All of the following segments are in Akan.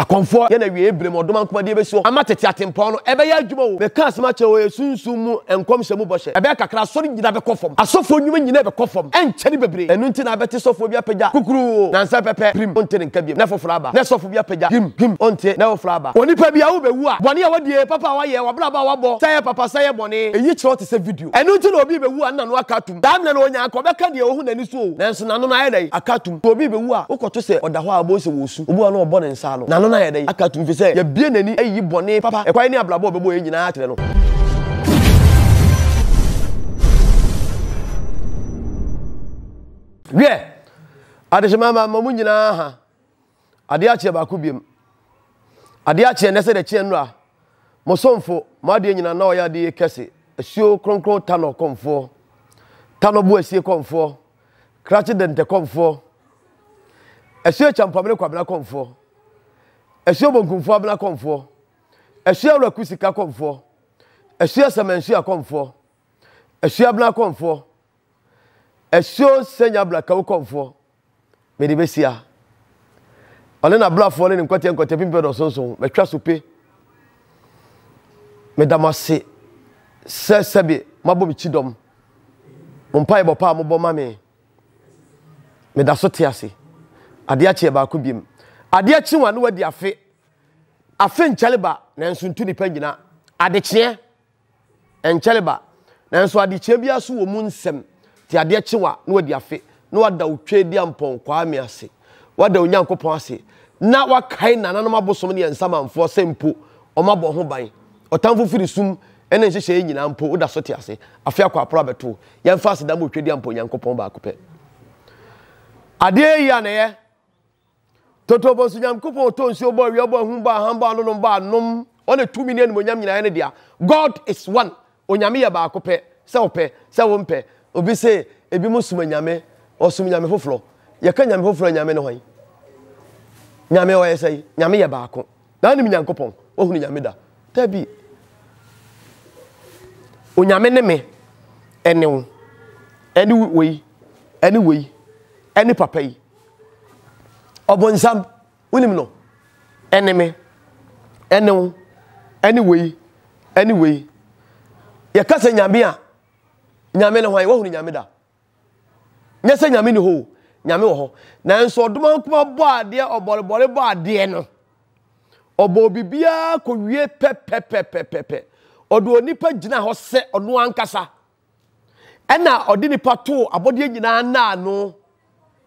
Akɔmfoɔ, yɛn awieɛ berɛ mu ɔdom ankomadeɛ bɛsi hɔ ama tete atempɔn no. Ɛbɛyɛ adwuma o. Meka asɛm akyerɛ wo, ɛyɛ sunsum mu nkɔmhyɛ mu bɔhyɛ. Ɛbɛyɛ kakra, asɔre nyinaa bɛkɔ fam. Asɔfoɔ nnwuma nyinaa bɛkɔ fam. Ɛnkyɛre bebree. Ɛno nti na abɛte sɔfoɔ bi apagya kukuruu, nansa pɛpɛ, pirim, wonte ne nka biom, na foforɔ aba. Na sɔfo bi apagya, gim, gim, wonte, na foforɔ aba. Onipa bi a wobɛwu a, bɔne a wadie, papa a wayɛ, w'abrabɔ a wabɔ, sɛ ɛyɛ papa, sɛ ɛyɛ bɔne, ɛyi kyerɛ wo te sɛ video. Ɛno nti na obi rebɛwu a, na n'ano aka atom. Saa mmerɛ no ɔnya anka ɔbɛka deɛ ɔhu n'ani so o, nanso n'ano no ayɛ dɛn? Aka atom. Sɛ obi rebɛwu a, wokɔto sɛ ɔda hɔ a, wobɛhu sɛ ɔresu. Obi wɔ hɔ a na ɔbɔ ne nsa ano. N'ano no ayɛ dɛn? Aka atom, ɛfiri sɛ yɛabue n'ani ayiyi bɔne, papa, ɛkwan ne abrabɔ a ɔbɛbɔ yɛn nyinaa akyerɛ no. Wiɛ, adehyema ma mo nyinaa ha. Adeɛ akyeɛ baako biom. Adeɛ akyeɛ nnɛ sɛ deɛ kyeɛ nnora. Mo somfo, mo adeɛ nyina na ɔyɛ adeɛ kɛse. Asuo kronkron tanɔ kɔmfoɔ. Tanɔ bo asie kɔmfoɔ. Krakye dɛntɛ kɔmfoɔ. Asuo kyampamene kwabena kɔmfoɔ. Asuo bonkumfoɔ abena kɔmfoɔ. Asuo awuraku sika kɔmfoɔ. Asuo asamansuo akɔmfoɔ. Asuo abena kɔmfoɔ. Asuo sɛnya blakawu kɔmfoɔ. Mede bɛsia. Ɔne n'abrafoɔ ne ne nkwatia nkwatia pimpɛ dɔsonson. Matwa so pe. Meda mo ase sɛ sɛbe moabɔ me kyidɔm. Mo mpaebɔ pa a mobɔ ma me. Meda so te ase. Adeɛ akyeɛ baako biem. Adeɛ kye wa ne wadi afe. Afe nkyɛre ba nanso ntu nipa nyina. Adekyeɛ. Ɛnkyɛre ba. Nanso adekyeɛ biara so wɔ mu nsɛm. Nti adeɛ kye wa na wadi afe na wada wo Tweediampɔn Kwame ase. Wada Onyankopɔn ase na wakae nananom abosom ne yɛn nsamanfoɔ sɛ mpo wɔabɔ ho ban. Ɔtamfo firi sum ne nhyehyɛeɛ nyinaa mpo woda so te ase. Afe akɔ aporo abɛto wo. Yɛmfa aseda ma Otweediampɔn Nyankopɔn baako pɛ. Adeɛ yi a na ɛyɛ Totobɔ nso Nyankopɔn ɔtɔ nsuo bɔ awia bɔ ahum bɔ ahan bɔ anonom bɔ anom ɔne tumi ne animonyam nyinaa yɛ ne dea. God is one. Onyame yɛ baako pɛ sɛ wopɛ sɛ wompɛ. Obi se ebi mo som anyame ɔsom nyame foforɔ. Yɛka nyame foforɔ a nyame ne hwan? Nyame ɔyɛ sɛn? Nyame yɛ baako. Na wonim Nyankopɔn? Woahunu Nyame da? Dabi. Onyame ne me, ɛne wo, ɛne wei, ɛne wei, ɛne papa yi. Ɔbonsam, wonim no? Ɛne me, ɛne wo, ɛne wei, ɛne wei. Yɛka sɛ Nyame a, Nyame ne hwan? Woahunu Nyame da? Nyɛ sɛ Nyame ni hɔ o, Nyame wɔ hɔ. Nanso ɔdomankoma bɔ adeɛ, ɔbɔrebɔre bɔ adeɛ no, ɔbɔɔ biribiara kɔwie pɛpɛpɛpɛpɛ. Ɔde onipa gyina hɔ sɛ ɔno ankasa. Ɛna ɔde nipa too abɔdeɛ nyinaa nna ano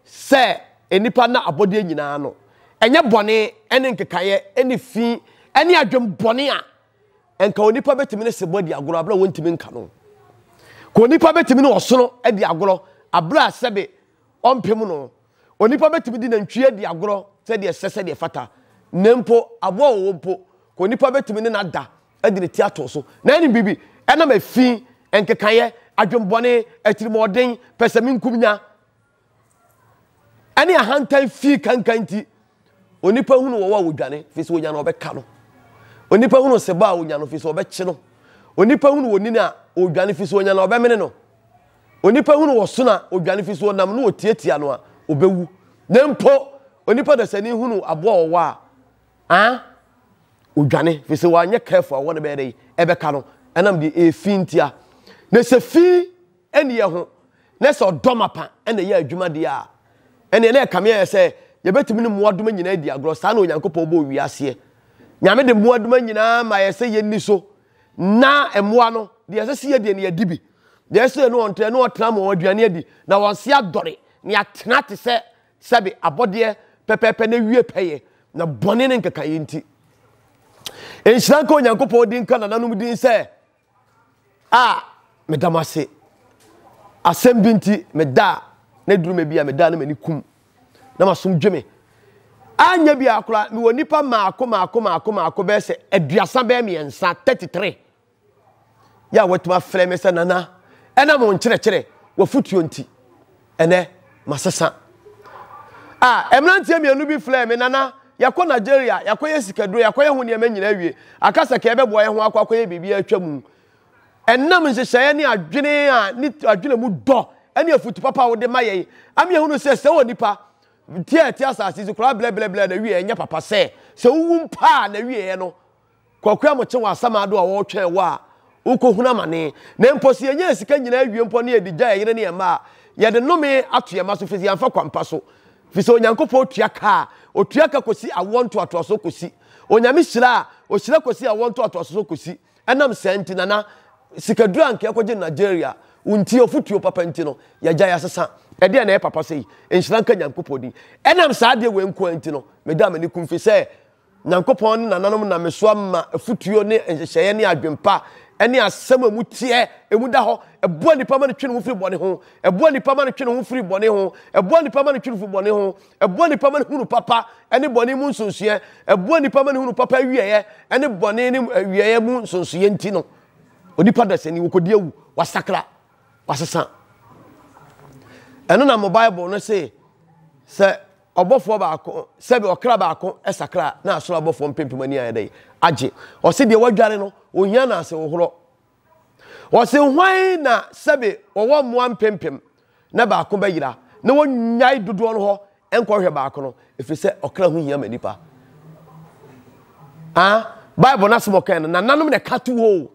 sɛ nnipa nna abɔdeɛ nyinaa ano. Ɛnyɛ bɔne ne nkekaeɛ ne fi ne adwembɔne a nka onipa bɛtumi ne sebɔ adi agorɔ abere a wɔntumi nka no. Ka onipa bɛtumi ne ɔsono adi agorɔ abere a sɛbe ɔmpem no. Onipa bɛtumi de nantwie adi agorɔ sɛdeɛ ɛsɛ sɛdeɛ ɛfata. Na mpo aboa wɔwɔ mpo, ka onipa bɛtumi ne no ada de ne ti ato so. Na ɛne biribi, ɛnam efi, nkekaeɛ, adwembɔne, atirimuɔden, pɛsɛmenkomenya, ɛne ahantan fi kankan nti, onipa hunu wɔwɔ a wɔdwane, firi sɛ wɔnya no ɔbɛka no. Onipa hunu sebɔ a wɔnya no, firi sɛ ɔbɛkye no. Onipa hunu onini a ɔdwane, firi sɛ ɔnya no ɔbɛmene no. Onipa hunu ɔsono a ɔdwane, firi sɛ ɔnam no ɔtiatia no a ɔbɛwu. Na mpo onipa dasani hunu aboa ɔwɔ a, ah, odwane firi sɛ wanyɛ careful a wɔde bɛyɛ dɛ ɛbɛka no ɛnam deɛ ɛfi ntia. Na sɛ fi ɛni yɛ ho na sɛ ɔdɔ mapa ɛna ɛyɛ adwuma deɛ a ɛneɛ na ɛkame ayɛ sɛ yɛbɛtumi ne mmoadoma nyinaa adi agorɔ. Saa na Onyankopɔn bɔɔ wiaseɛ. Nyame de mmoadoma nyinaa ma yɛ sɛ yɛnni so na mmoa no deɛ ɛsɛ sɛ yɛdeɛ no yɛdi bi, deɛ ɛsɛ sɛ yɛne wɔn tra ne wɔtena ma wɔn aduane adi na wɔn se adɔre na yɛatena te sɛ Sɛbe abɔdeɛ pɛpɛɛpɛ na ewie pɛyɛ, na bɔne ne nkekaeɛ nti. Nhyira nka Onyankopɔn din nka nananom din sɛ, a meda mo ase. Asɛm bi nti meda a na duru me bi a meda na m'ani kum na masom dwe me. Anyɛ bi akora mewɔ nipa maako maako maako maako bɛyɛ sɛ aduasa bɛyɛ mmiɛnsa 33. Yɛ a watumi afrɛ me sɛ nana ɛnam wo nkyerɛkyerɛ w'afotuo nti ɛnɛ masesa. A mmeranteɛ mmienu bi frɛɛ me nana yɛkɔ Nigeria yɛakɔyɛ sikaduro yɛakɔyɛ ho nneɛma nyinaa awie aka sɛ ka yɛbɛboa yɛn ho akɔ akɔyɛ biribi atwa mu. Ɛnam nhyehyɛeɛ ne adwene a ne adwene mu dɔ ne afutu papa a wode ma yɛn ama yɛhunu sɛ sɛ wɔ nipa. Ti a ɛte asase so koraa blɛblɛblɛ na wieɛ nyɛ papa sɛ sɛ wowu mpo a na wieɛ no Kwaku Amokye wɔ asamado a ɔretwɛn wo a wokɔhunu amane. Na mpo sɛ yɛnyaa sika nyinaa awie mpo na yɛde gya yɛn yere ne yɛn mma a, yɛde nnome ato yɛn mma so firi sɛ yɛamfa kwampa so. Firi sɛ Onyankopɔn tua ka a, ɔtua ka kɔsi awoɔ ntoatoasoɔ kɔsi. Onyame hyira a, ɔhyira kɔsi awoɔ ntoatoasoɔ so kɔsi. Ɛnam saa nti, Nana, sikaduro a anka yɛkɔgye no Nigeria, wo nti, ɔfotuo papa nti no, yɛagyae asesa. Ɛdeɛn na ɛyɛ papa sei? Nhyira nka Nyankopɔn din. Ɛnam saa adeɛ wei nko ara nti no, medaa m'ani kum firi sɛ Nyankopɔn ne nananom nam me so ama afutuo ne nhyehyɛeɛ ne adwempa ne asɛm a emu teɛ, emu da hɔ, ɛboa nipa ma no twe ne ho firi bɔne ho, ɛboa nipa ma no twe ne ho firi bɔne ho, ɛboa nipa ma no twe ne firi bɔne ho, ɛboa nipa ma no hunu papa ne bɔne mu nsonsoeɛ, ɛboa nipa ma no hunu papa awieɛ ne bɔne ne awieɛ mu nsonsoeɛ nti no, onipa dasani wɔkɔdi awu, wasakra, wasesa. Ɛno na mo Bible no se sɛ Ɔbɔfoɔ baako, sɛbe ɔkra baako sakra a, na asoro abɔfoɔ mpempem ani ayɛ dɛn? Agye. Ɔse deɛ wadware no, ohia no ase hohorɔ. Ɔse hwan na sɛbe wɔwɔ mmoa mpempem na baako bɛyera, na wɔnnyae dodoɔ no hɔ nkɔhwɛ baako no, ɛfiri sɛ ɔkra ho hia ma nipa. Ah, Bible no asɛm ɔkae no, nananom na ɛka to hɔ o.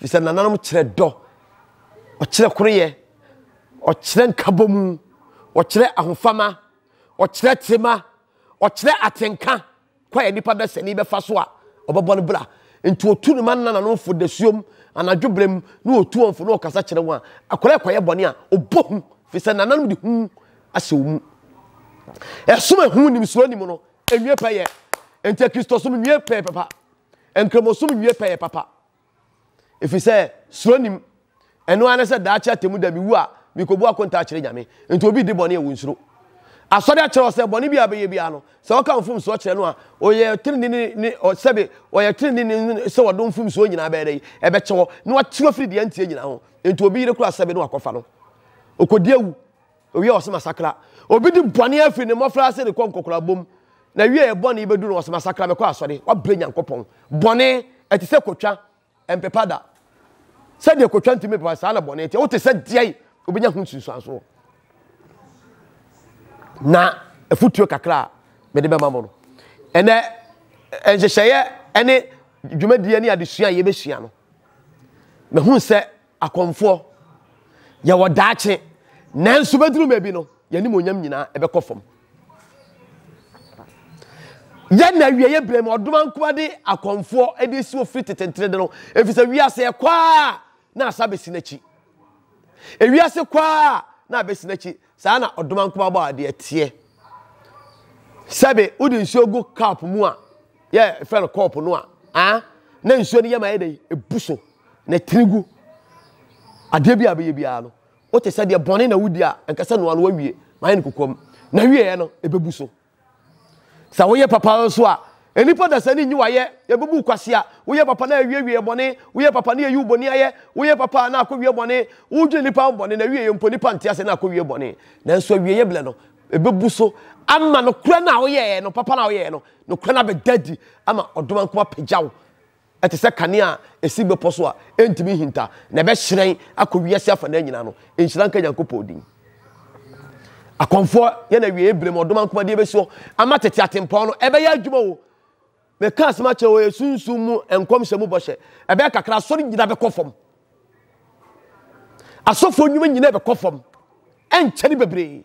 Ɛfiri sɛ nananom kyerɛ dɔ, ɔkyerɛ koroyɛ, ɔkyerɛ nkabɔmu, ɔkyerɛ ahofama, ɔkyerɛ tema, ɔkyerɛ atenka kwan a nipa dasani bɛfa so a ɔbɛbɔ no bra. Nti ɔtu ne ma no nananom fo dasuom anadwo berɛ mu na ɔtu wɔn fo na ɔkasa kyerɛ wɔn a akwadaa ɛkɔyɛ bɔne a ɔbɔ hu firi sɛ nananom de hu ahyɛ wɔn mu. Ɛsom ehu nim suro nim no enwie pɛyɛ. Nti akristosom nwie pɛyɛ papa. Nkramosom nwie pɛyɛ papa. Ɛfiri sɛ suro nim. Ɛno ara ne sɛ daakye atemmu da mewu a mekɔbu akonta akyerɛ Nyame. Nti obi di bɔne a wɔnsuro. Asɔre akyerɛ wɔ sɛ bɔne bi a bɛyɛ biara no, sɛ wɔka mfomsoɔ kyerɛ no a, ɔyɛ tenenee ne sɛbe ɔyɛ tenenee sɛ wɔde mfomsoɔ nyinaa bɛyɛ dɛ ɛbɛkyɛ wɔ na watew afiri deɛ nteɛ nyinaa ho. Nti obi yere kora sɛbe no wakɔfa no. Ɔkɔdi awu. Owie a ɔse masakra. Obi di bɔne afiri ne mmɔfra ase de kɔ nkɔkorabɔ mu. Na wie a bɔne bɛdu no ɔse masakra mekɔ asɔre. Wabrɛ Nyankopɔn. Bɔne, ɛte sɛ kotwa, ɛmpepa da. Sɛdeɛ kotwa ntumi pepa saa na bɔne teɛ. Wote sɛ deɛn wobɛnya ho nsunsuansoɔ. Na afutuo kakra a mede bɛma mo no. Ɛnɛ nhyehyɛeɛ ne dwumadie ne adesua a yɛbɛsua no, mahu sɛ Akɔmfoɔ, yɛwɔ daakye, nanso bɛduru baabi no, yɛn animuonyam nyinaa ɛbɛkɔ fam. Yɛn na awieeɛ berɛ mu ɔdoma nkoa de akɔmfoɔ de si ofiri tetentere de no, ɛfiri sɛ wiase ɛkɔ a na asa bɛsi n'akyi. Ewiase kɔ a na abɛsi n'akyi. Saa na ɔdoma nkoa bɔ adeɛ teɛ. Sɛbe wode nsuo gu cup mu a, yɛ fɛ no kɔɔpo no a, ah, na nsuo no yɛ ma yɛ dɛ ebu so. Na ɛtene gu. Adeɛ bi a bɛyɛ biara no, wote sɛ deɛ bɔne na wodi a, ɛnka sɛ noa no wawie, ma ayɛ no kokoam. Na wieɛ no, ɛbɛbu so. Sɛ woyɛ papa nso a, nnipa da sɛ ne nyi wayɛ, yɛbɛbu kwasea. Woyɛ papa na awiewie bɔne, woyɛ papa na yɛyi wo bɔne ayɛ, woyɛ papa na akɔwie bɔne, wodwene nnipa ho bɔne na wieɛ mpo nnipa nte ase na akɔwie bɔne. Nanso awieɛ berɛ no, ɛbɛbu so ama nokorɛ no a woyɛɛ no, papa no a woyɛɛ no, nokorɛ no abɛda adi ama ɔdoma nko apagya wo. Ɛte sɛ kanea a esi bepɔ so a entumi nhinta, na ɛbɛhyerɛn akɔ wiase afanan nyinaa no. Nhyira nka Nyankopɔn din. Akɔmfoɔ yɛn awieeɛ berɛ mu ɔdom ankomadeɛ bɛsi hɔ ama tete atempɔn no ɛbɛyɛ adwuma o. Meka asɛm akyerɛ wɔ yɛ sunsum mu nkɔmhyɛ mu bɔhyɛ. Ɛbɛyɛ kakra asɔre nyinaa bɛkɔ fam. Asɔfoɔ nnwuma nyinaa bɛkɔ fam. Ɛnkyɛre bebree.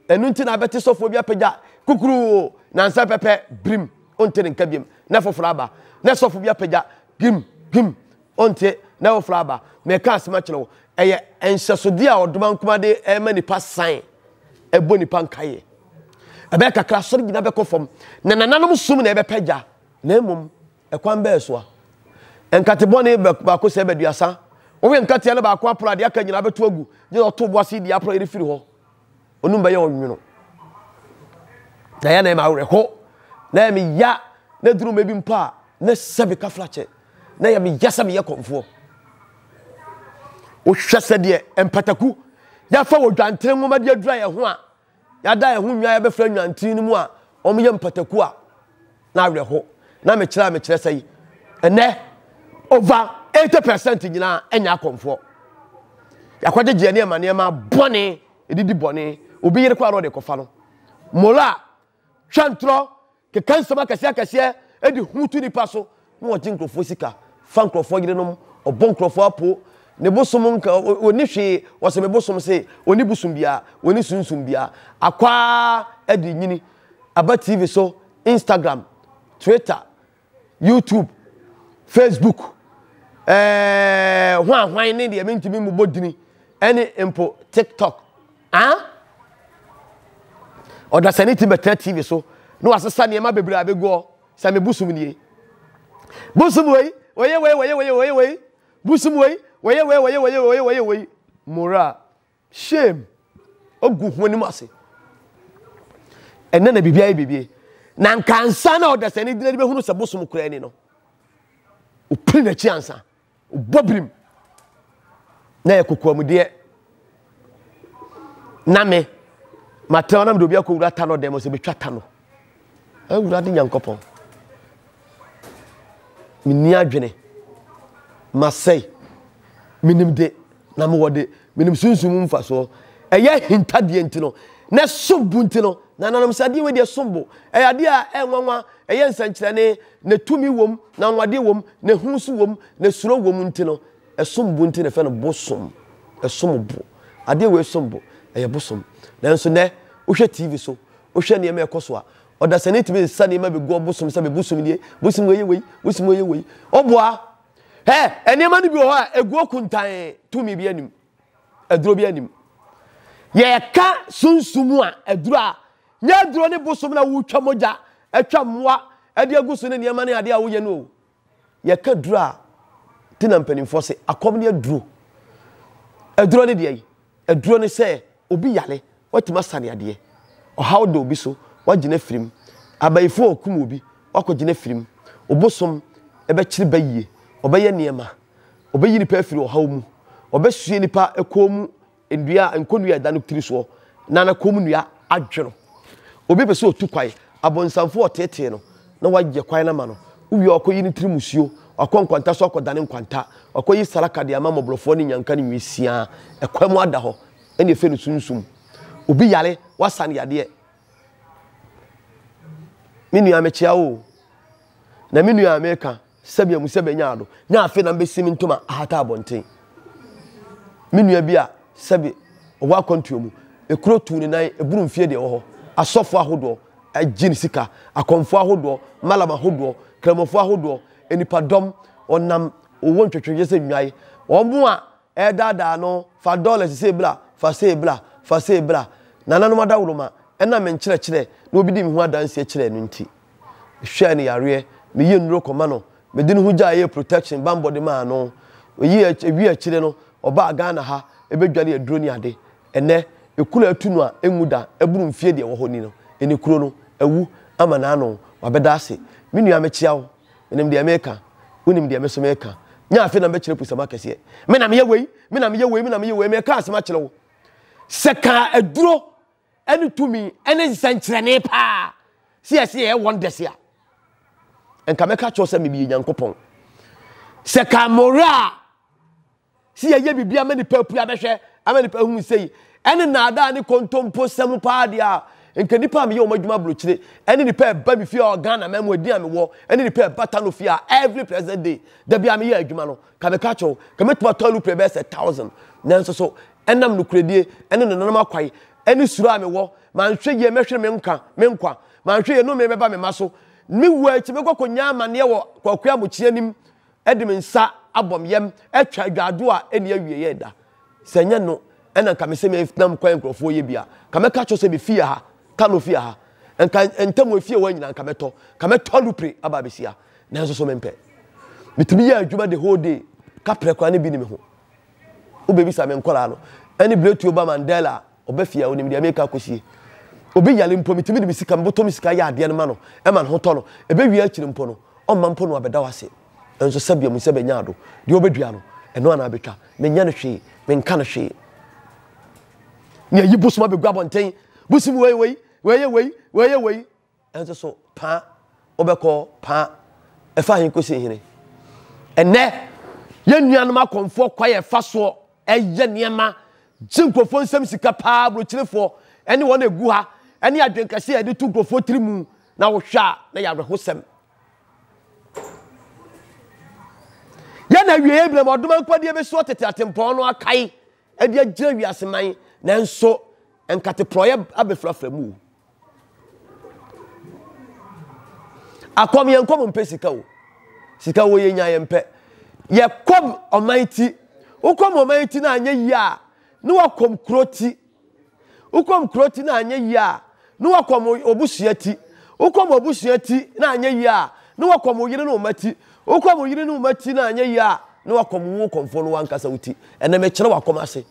Ɛno nti na abɛte sɔfoɔ bi apagya kukuruu nansa pɛpɛ birim ɔnte ne nka biom na foforɔ aba na sɔfo bi apagya gim gim ɔnte na foforɔ aba. Meka asɛm akyerɛ wo, ɛyɛ nhyɛsodeɛ a ɔdoma nkoma de ɛma nipa san ɛbɔ nipa nkaeɛ. Ɛbɛyɛ kakra asɔre nyinaa bɛkɔ fam na nananom som na ɛbɛpɛgya na mmom Ɛkwan bɛɛ so a? Nkate bɔne baako sɛe bɛduasa. Wowe nkateɛ no baako aporo a, deɛ aka nyinaa bɛto agu. Gye sɛ ɔto bo ase di aporo yere firi hɔ. Onum bɛyɛ ɔnwono. Na yɛ na ɛma awerɛho. Na yɛ me ya na duru mɛ bi mpo a na sɛbi kaflakyɛ. Na yɛ me ya sɛ meyɛ kɔmfoɔ. Wohwɛ sɛdeɛ mpataku yɛafa wɔ dwantere nwoma de adura yɛn ho a Yɛada yɛn ho nnwan a yɛbɛfra nnwanten no mu a wɔyɛ mpataku a na awerɛho. Na mekyerɛ a mekyerɛ sɛ yi, ɛnɛ over 80% nyinaa ɛnyɛ akɔmfoɔ. Yɛakɔgyegye nneɛma nneɛma bɔne, ɛdidi bɔne. Obi yere koraa na ɔde kɔfa no. Mola, twa ntorɔ, keka nsɛm akɛseɛ akɛseɛ de hu to nipa so na ɔgye nkurɔfoɔ sika, fa nkurɔfoɔ yerenom, ɔbɔ nkurɔfoɔ apo, ne bosom nka, ɔnni hwee, ɔsɛ me bosom se, ɔnni bosom biara, ɔnni sunsum biara. Akwaa de nyini, aba TV so, Instagram, Twitter, YouTube, Facebook, ɛɛ hwan hwan ne deɛ mentumi mmobɔ dini, ɛne mpo TikTok. Ah? Ɔdasani ti bɛtena TV so na wasesa nneɛma bebree abɛgu hɔ sɛ me bosom nie. Bosom wei, wɔyɛ wei, wɔyɛ wei, wɔyɛ wei. Bosom wei, wɔyɛ wei, wɔyɛ wei, wɔyɛ wɔyɛ wei. Moral. Shame. Ogu ho anim ase. Ɛnɛ na biribi ayɛ biribi. Na nka ansa na ɔdasani gyina de bɛhunu sɛ bosom koraa ni no. Opiri n'akyi ansa. Ɔbɔ birim. Na yɛ kokoamudeɛ. Na me, matena na mede obi akɔwura ta no dɛm sɛ bɛtwa ta no. Awurade Nyankopɔn. Menni adwene. Masɛe. Menim de, na mewɔ de. Menim sunsum mu mfasoɔ. Ɛyɛ ahintadeɛ nti no, na ɛsom bo nti no, nananom sɛ adeɛ wei deɛ ɛsom bo. Ɛyɛ adeɛ a ɛnwanwa, ɛyɛ nsɛnkyerɛnne, na tumi wom, na anwanwadeɛ wom, na ehu nso wom, na suro wom nti no, ɛsom bo nti na ɛfɛ no bosom. Ɛsom bo. Adeɛ wei som bo, ɛyɛ bosom. Nanso nɛ, wohwɛ TV so, wohwɛ nneɛma ɛkɔ so a, ɔdasani tumi nsa nneɛma bɛgu ɔbosom sɛ bosom nie, bosom wei yɛ wei, bosom wei yɛ wei. Ɔboa. Hɛ, nneɛma no bi wɔ hɔ a ɛgu okuntan tumi bi anim, aduro bi anim. Yɛka sunsum a aduro a, nyɛ aduro ne bosom na wotwa mogya, atwa mmoa de agu so ne nneɛma ne adeɛ a woyɛ no o. Yɛka duro a, ti na mpanimfoɔ se akɔm ne aduro. Aduro ne deɛ yi, aduro ne sɛ obi yare, watumi asa ne adeɛ. Ɔhaw da obi so, wagyina afiri mu. Abayifoɔ ɔkum obi, wakɔgyina afiri mu. Obosom ɛbɛkyere bayie, ɔbɛyɛ nneɛma, ɔbɛyi nipa afiri ɔhaw mu, ɔbɛsue nipa kɔn mu Nnua, nkonnua a ɛda no tiri soɔ, na n'akɔn mu nnua adwe no. Obi pɛ sɛ ɔtu kwan, abonsamfoɔ ɔteetee no, na wayɛ kwan no ama no. Wowie a, wakɔyi ne tiri musuo, wakɔ nkwanta so akɔdane nkwanta, wakɔyi saraka de ama mmɔborɔfoɔ ne nnyanka ne nwisiaa. Ɛkwan mu ada hɔ, ɛnna ɛfɛ no sunsum. Obi yare, wasa no yadeɛ. Me nua mekyea wo o. Na me nua a meka sɛbea mu sɛ bɛnya ado nya afe na mbɛsi me ntoma ahata abɔnten. Me nua bi a sɛbe ɔwɔ akwantuo mu, ekuro tuu ne nan eburu mfie deɛ ɛwɔ hɔ, asɔfo ahodoɔ agye ne sika, akɔmfoɔ ahodoɔ, malam ahodoɔ, kramofoɔ ahodoɔ, nnipadɔm, ɔnam ɔwɔ ntwetwegye sɛ nnwae, wɔn a ɛredaadaa no, fa dollars sei bra, fa sei bra, fa sei bra. Nananom adaworoma, ɛnam me nkyerɛkyerɛ na obi di me ho adanseɛ kyerɛɛ no nti. Mehwɛɛ no yareɛ, meyɛɛ nnuro kɔma no, mede ne ho gyaeɛ yɛɛ protection, bammɔ de maa no. Eyi ewie akyire no, ɔbaa Ghana ha bɛdwaree aduro ne ade. Ɛnnɛ, ekuro a atu no a ɛnwu da, ɛboro mfie deɛ ɛwɔ hɔ ni no, ɛnɛ kuro no awu ama n'ano, wabɛda ase. Me nua mekyea wo, menim deɛ meka, wonim deɛ me nso meka. Nyɛ afei na mebɛkyerɛ pusam akɛseɛ. Me na meyɛ wei, me na meyɛ wei, me na meyɛ wei, meka asɛm akyerɛ wo. Sɛ kaa aduro ne tumi ne nsɛnkyerɛnne paa sɛ yɛsɛ yɛyɛ wonders a nka mɛka kyerɛ sɛ mebiyɛ nyankopɔn sɛ ka mmɔwerɛ a sɛ yɛyɛ biribi ama nipa apue abɛhwɛ ama nipa ahu sɛ yi ɛne naadaa ne kontompo sɛm paa deɛ a nka nipa a meyɛ wɔn adwuma aburokyire ɛne nipa ɛba me fie a Ghana mɛmo adi a mewɔ ɛne nipa ɛba tano fie a every present day da bi a meyɛ adwuma no ka meka kyerɛ ka mɛtumi atɔ alupre bɛyɛ sɛ thousand nanso so ɛnam nokorɛdie ne nananom akwae ne suro a mewɔ, manhwɛ yie mɛhwere me nkwa, me nkwa, manhwɛ yie nnome bɛba me mma so, me wuo akyi mɛkɔ akɔnya amaneɛ wɔ Kwaku Amokyee anim de me nsa abɔ me yam atwa adwaadwo a ɛnni awieeɛ da. Sɛ ɛnyɛ no ɛna nka mese menam kwan nkurɔfoɔ yɛ bi a, nka mɛka kyerɛ sɛ me fie ha, Kano fie ha, nka ntam efie hɔ nyinaa nka mɛtɔ, nka mɛtɔ alupre aba abɛsi ha, nanso so mempɛ. Metumi yɛ adwuma the whole day, kaprɛ koraa ne bi ni me ho. Wobɛbisa me nkwadaa no ɛne Bretuo ba Mandela a ɔba fie a onim deɛ meka akɔsie. Obi yare mpo metumi de me sika mebɔtɔ me sika yɛ adeɛ no ma no ɛma ne ho tɔ no. Ɛbɛwie akyiri mpo no ɔmma mpo no abɛda wo ase. Nso sɛbea mu sɛ bɛnya ado deɛ ɔbɛdua no ɛno ana abɛtwa. Menyɛ no hwee menka no hwee. Ne ayi bosom abɛgu abɔnten bosom wei wei wei yɛ wei wei yɛ wei. Nso so paa wobɛkɔ paa ɛfa he kɔsi hene? Ɛnɛ yɛn nuanom akɔmfoɔ kwa yɛ fa soɔ ɛyɛ nneɛma gye nkurɔfoɔ nsɛm sika paa aburokyerefoɔ ɛne wɔn egu ha ne adwenkɛse a yɛde to nkurɔfoɔ tiri mu na wohwɛ a na yɛ awerɛhosɛm. Yɛn na awieeɛ berɛ mu ɔdoma nkwadeɛ bɛsi ɔtete atempɔn no akae de agyina wiase man nanso nkate porɔeɛ abɛfirafira mu o. Akɔm yɛn kɔm mpɛ sika o. Sika wɔ yɛn nya yɛn pɛ. Yɛkɔm ɔman ti. Wokɔm ɔman ti na anyɛ yie a ne wakɔm kuro ti. Wokɔm kuro ti na anyɛ yie a ne wakɔm obusua ti. Wokɔm obusua ti na anyɛ yie a ne wakɔm wo yere ne wo mma ti. Wokɔm wo yere ne wo mma ti na anyɛ yie a ne wakɔm wo kɔmfoɔ no wankasa wo ti. Ɛnɛ mekyerɛ wakɔm ase.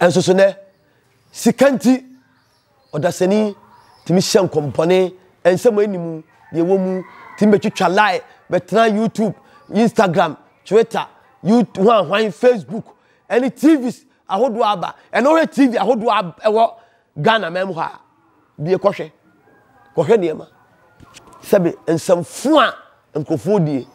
Nso so nɛ, sika nti, ɔdasani tumi hyɛ nkɔmpɔne, nsɛm a ɛnni mu, deɛ ɛwɔ mu, tumi bɛtwitwa lie, bɛtena YouTube, Instagram, Twitter, YouTube, hwan hwan, Facebook, ɛne TVs ahodoɔ aba. Ɛna wohwɛ TV ahodoɔ ɛwɔ Ghana man mu hɔ a, bie kɔhwɛ. Kɔhwɛ nneɛma. Sɛbe nsɛmfo a nkurɔfoɔ die.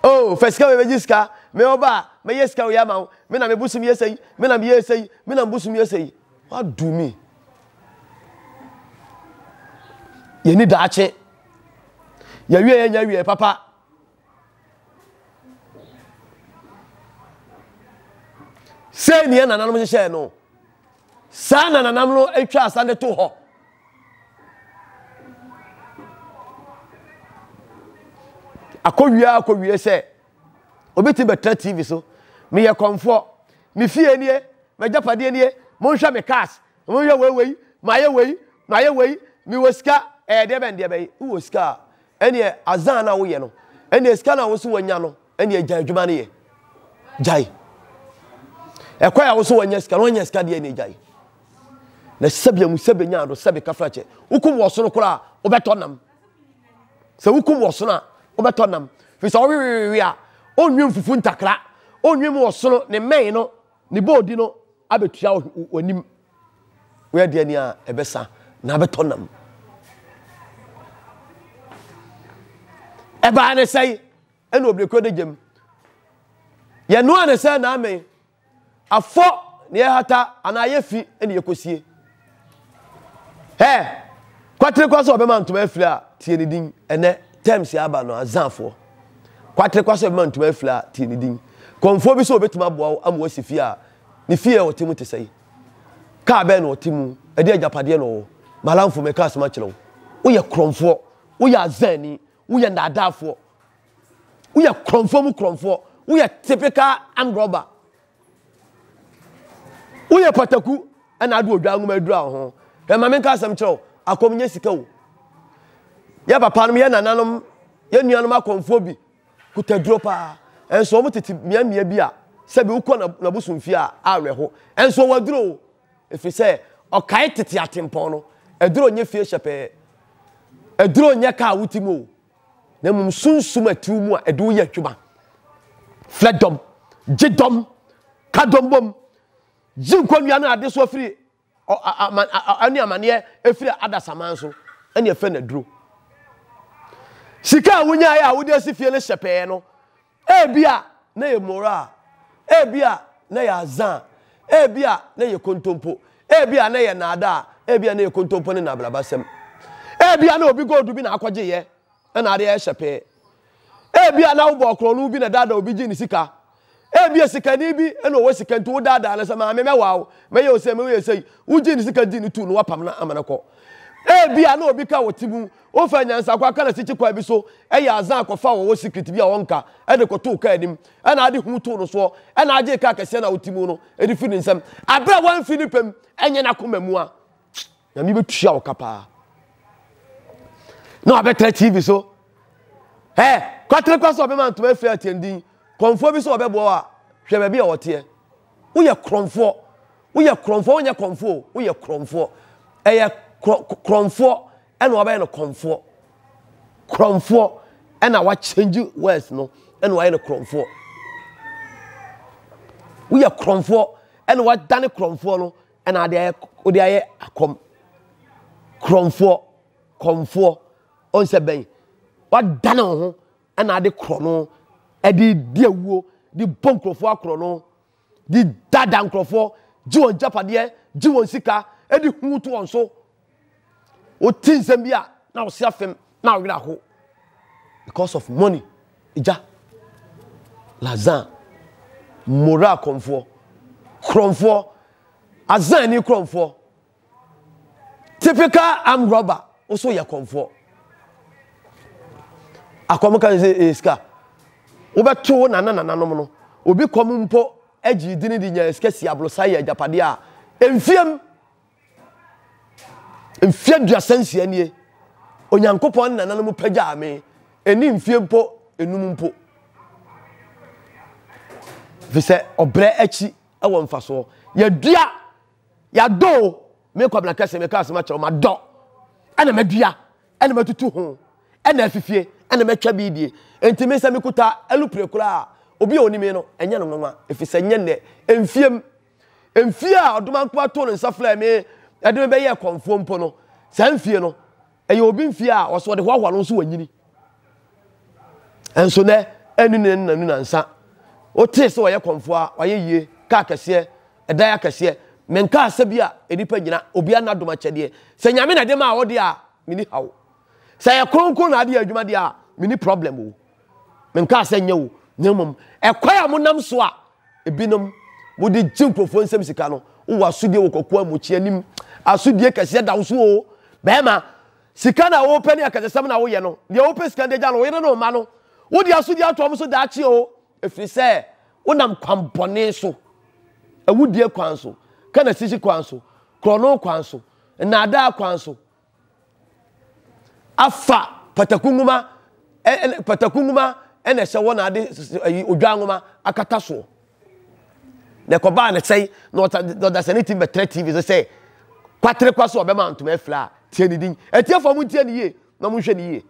Oh, fa sika wei bɛgye sika. Me ɔba a, mɛyɛ sika wei ama wo. Me na me bosom yɛ sɛyi. Me na meyɛ sɛyi. Me na me bosom yɛ sɛyi. What do me? Yɛni daakye. Yɛwie yɛnya wie papa. Sei ne yɛn nananom hyehyɛɛ no. Saa na nananom no twa asan de to hɔ. Akɔwie akɔwie sɛ obi ti bɛtena TV so. Meyɛ kɔmfoɔ. Me fie nie, m'agyapadeɛ nie, monhwɛ me cars, monhwɛ wei wei, mayɛ wei, mayɛ wei, mewɔ sika, ɛyɛ deɛ bɛn deɛ bɛn. Wowɔ sika a, ɛneɛ azan no a woyɛ no, ɛneɛ sika no a wo so wanya no, ɛneɛ gyae adwuma no yɛ. Gyae. Ɛkwan a wo so wanya sika no, wanya sika deɛ ɛneɛ gyae. Na sɛbi amu sɛbi nya ado sɛbi kafra kyɛ. Wokum wɔ sono koraa, wobɛtɔ nam. Sɛ wokum wɔ sono a, wobɛtɔ nam. Fi sɛ ɔwewewewe a, ɔnwi mfufu ntakra, ɔnwi mu wɔ sono ne mmɛn no, ne bɔɔdi no abɛtua w'anim. Woyɛ deɛ ni a ɛbɛsa na abɛtɔ nam. Ɛbaa ne sɛe ɛna obirikuo de gyam. Yɛnoa ne sɛ na amen. Afɔ na yɛhata anaa yɛ fi na yɛkɔsie. Hɛ! Kwatere kwa sɛ ɔbɛma ntoma afiri a tie ne din. Ɛnɛ terms yɛ aba no azafoɔ. Kwatere kwa sɛ ɔbɛma ntoma afiri a tie ne din. Kɔmfoɔ bi sɛ ɔbɛtumi aboa wo ama wasi fie a ne fie a ɔte mu te sɛe. Kaa bɛn na ɔte mu? Ɛde agyapadeɛ na ɔwɔ? Malamfo meka asɛm akyerɛ wo. Woyɛ korɔmfoɔ, woyɛ azani, woyɛ nnaadaafoɔ. Woyɛ korɔmfoɔ mu korɔmfoɔ. Woyɛ typical armed robber. Woyɛ pataku ɛna ade odwa nwoma adura wo ho. Hwɛ ma menka asɛm kyerɛ wo. Akɔm nyɛ sika o. Yɛ papa nom, yɛ nananom, yɛ nuanom akɔmfoɔ bi kuta duro paa. Ɛnso wɔn tete mmeammea bi a sɛbi wokɔ n'abosomfie a awerɛho. Ɛnso wɔwɔ aduro o. Ɛfiri sɛ ɔkae tete atempɔn no. Aduro nyɛ fie hyɛpɛɛ. Aduro nyɛ kaa wote mu o. Na mmom sunsum a ɛte wo mu a ɛde wo yɛ adwuma. Frɛ dɔm, gye dɔm, ka dɔm bom, gye nkonnwa no adesoa firi ɛne amaneɛ ɛfiri adasaman so ɛne ɛfɛ na duro. Sika a wonyaeɛ a wode asi fie no hyɛ pɛɛ no, Ebia na ɛyɛ moraa, ebia na ɛyɛ azaa, ebia na ɛyɛ kontompo, ebia na ɛyɛ nnaadaa, ebia na ɛyɛ kontompo ne nnabrabasɛm. Ebia na obi gold bi na akɔgyeeɛ na adeɛ ayɛ hyɛpɛɛ. Ebia na wobɔɔ korɔno bi na daadaa obi gyee ne sika. Ebia sikani bi na ɔwɔ sika nti wodaadaa no sɛ maame mɛwaa wo, mɛyɛ wo sei, mɛyɛ sei. Wogyee ne sika dii ne tuu no woapam no ama no kɔ. Ebia na obi ka wɔ te mu Wofa nyansakwa ka n'asikyi kwan bi so yɛ adze a kɔfa wɔwɔ secret bi a ɔnnka de kɔtoo kaa anim na ade hu too no soɔ na agyee kaa kɛseɛ no a ɔte mu no de firi ne nsam aberɛ a wamfiri ne pɛm nyɛ n'akoma mu a Nyame bɛtua wo ka paa na wabɛtra TV so ɛ kwatere kwa sɛ ɔbɛma ntoma afiri atiandin kɔmfoɔ bi sɛ ɔbɛboa wo a hwɛ baabi a ɔteɛ woyɛ korɔmfoɔ woyɛ korɔmfoɔ wonyɛ kɔmfoɔ woyɛ korɔmfoɔ ɛyɛ korɔmfoɔ ɛna wabɛyɛ no kɔmfoɔ korɔmfoɔ ɛna wakyɛngye words no ɛna wayɛ no korɔmfoɔ woyɛ korɔmfoɔ ɛna wadane korɔmfoɔ no ɛna ade ayɛ wode ayɛ akɔm korɔmfoɔ kɔmfoɔ ɔnsɛ bɛn wadane wo ho ɛna ade korɔ no ɛde di awuo de bɔ nkurɔfoɔ akorɔ no de dada nkurɔfoɔ gye wɔn gyapadeɛ, gye wɔn sika, de hu to wɔn so. Wote nsɛm bi a na wɔsi afem na wɔwerɛ aho because of money. Gya, Lazan, Mora kɔmfoɔ, korɔmfoɔ, Azan ni korɔmfoɔ. Typical armed robber wo so yɛ kɔmfoɔ. Akɔm ka sɛ ɛyɛ sika. Wobɛto wo nana nananom no. Obi kɔm mpo agye dini de nya sika si aborosa yɛ agyapadeɛ a mfiem mfie 36 nie Onyankopɔn ne nananom pagyaa me ɛni mfie mpo enum mpo. Fi sɛ ɔbrɛ akyi wɔ mfasoɔ. Yɛdua Yɛadɔ o, me Kwabena Kɛse, meka asɛm akyerɛ wo, madɔ, ɛna madua, ɛna matutu ho, ɛna afifie, ɛna matwa bi die. Enti me sɛ mekuta alupre koraa a, obi a onim me no, ɛnyɛ no nwanwa, ɛfiri sɛ nyɛ nnɛ, mfiem, mfie a Ɔdomankoma too ne nsa frɛɛ me ɛde me bɛyɛɛ kɔmfoɔ mpo no, saa mfie no, ɛyɛ obi mfie a ɔsɛ ɔde hoahoa no nso wanyini. Ɛnso nɛ, ɛnu ne nnanu nansa, wotee sɛ ɔyɛ kɔmfoɔ a, wayɛ yie, kaa kɛseɛ, Ɛdan akɛseɛ. Menkaa sɛ bi a nnipa nyina obiara n'adom akyɛdeɛ. Sɛ Nyame na ɛde maa wo deɛ a, menni haw. Sɛ ɛyɛ kronkron na ade yɛ adwuma deɛ a, menni problem o. Menkaa sɛ nyɛ o, na mmom ɛkwan a monam so a ebinom mode gye nkurɔfoɔ nsam sika no, wowɔ asodie wɔ Kwaku Amokyie anim. Asodie kɛseɛ da wo so o. Bɛrima, sika na wopɛ ne akɛsesɛm na woyɛ no, deɛ wopɛ sika no de agya no, wo yere ne wo mma no, wode asodie ato wɔn so daakye o. Ɛfiri sɛ wonam kwan bɔne so, awudie kwan so, kanasisi kwan so, korɔno kwan so, nnaadaa kwan so, afa pataku nwoma, pataku nwoma ɛna ɛhyɛ wɔ na ade ayi odwa nwoma akata soɔ. Na ɛkɔbaa ne sɛn na ɔdasani ti bɛtrɛ TV so sɛ kwatere kwa so ɔbɛma ntoma afira a tie ne din. Atiefoɔ mo ntie ne yie na monhwɛ ne yie.